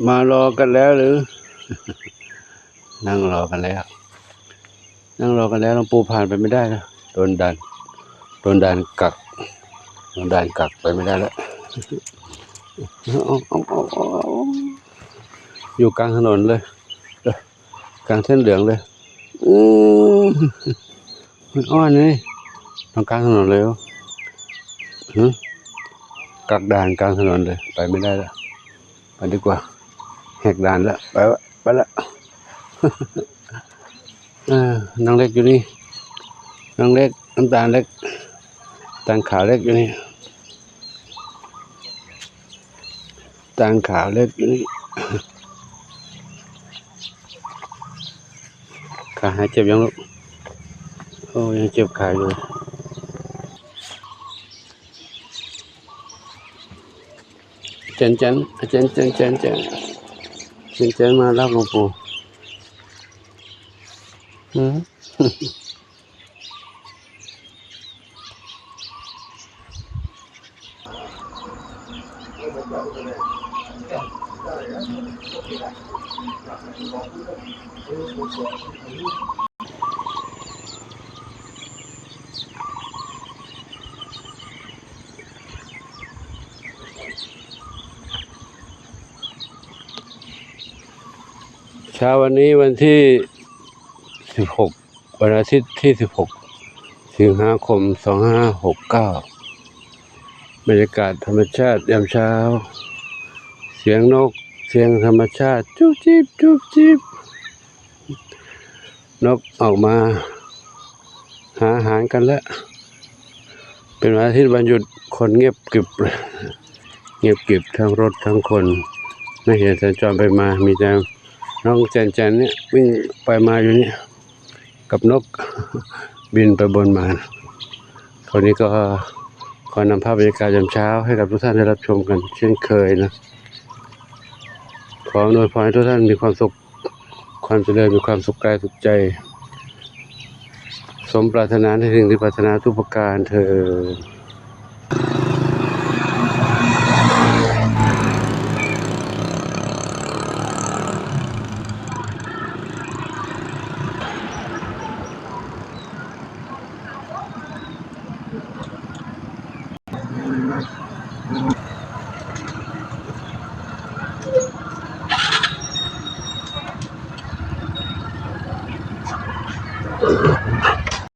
ມາລໍກັນແລ້ວຫຼື? ນັ່ງລໍກັນແລ້ວ ນັ່ງລໍກັນແລ້ວ ຫຼວງປູ່ຜ່ານໄປໄມ່ໄດ້ແລ້ວ ໂດນດ່ານ ໂດນດ່ານກັກ ໂດນດ່ານກັກໄປໄມ່ໄດ້ແລ້ວ ຢູ່ກາງຖະໜົນເລີຍ ກາງເສັ້ນເຫຼືອງເລີຍ ອື ມັນອ່ອນເລີຍ ກາງຖະໜົນເລີຍ ຫື ກັກດ່ານກາງຖະໜົນເລີຍ ໄປໄມ່ໄດ້ແລ້ວ ໄປດີກວ່າ ແຫກດ່ານແລ້ວ ໄປ ໄປລະ ເອີ ນາງເລັກຢູ່ນີ້ ນາງເລັກ ນ້ຳຕານເລັກ ຕານຂາວເລັກຢູ່ນີ້ ຕານຂາວເລັກຢູ່ນີ້ ຂາຫາຍເຈັບຍັງລູກ? ໂອ້ ຍັງເຈັບຂາຢູ່ ອາຈານຈັນ ອາຈານຈັນ ຈັນ ຈັນ ຈັນ ຈັນ ມາຮັບຫຼວງປູ່ ອື. ເຊົ້າວັນນີ້ວັນທີສິບຫົກ ວັນອາທິດທີສິບຫົກ ສິງຫາຄົມ ສອງຫ້າຫົກເກົ້າ ບັນຍາກາດທຳມະຊາດຍາມເຊົ້າ ສຽງນົກ ສຽງທຳມະຊາດ ຈຸບຈິບ ຈຸບຈິບ ນົກອອກມາຫາອາຫານກັນແລ້ວ ເປັນວັນອາທິດວັນຢຸດ ຄົນງຽບກິບ ງຽບກິບ ທັງລົດທັງຄົນ ນັກຮຽນສັນຈອນໄປມາ ມີແຕ່ນ້ອງແຈນໆ ນີ້ ວິ່ງໄປມາຢູ່ນີ້ ກັບນົກບິນໄປບົນມາ ເທົ່ານີ້ກໍຂໍນຳພາບບັນຍາກາດຍາມເຊົ້າໃຫ້ກັບທຸກທ່ານໄດ້ຮັບຊົມກັນເຊັ່ນເຄີຍນະ ຂໍອຳນວຍພອນໃຫ້ທຸກທ່ານມີຄວາມສຸກ ຄວາມຈະເລີນ ມີຄວາມສຸກກາຍສຸກໃຈ ສົມປາດຖະໜາໃນສິ່ງທີ່ປາດຖະໜາທຸກປະການເທີ້ນ. ເ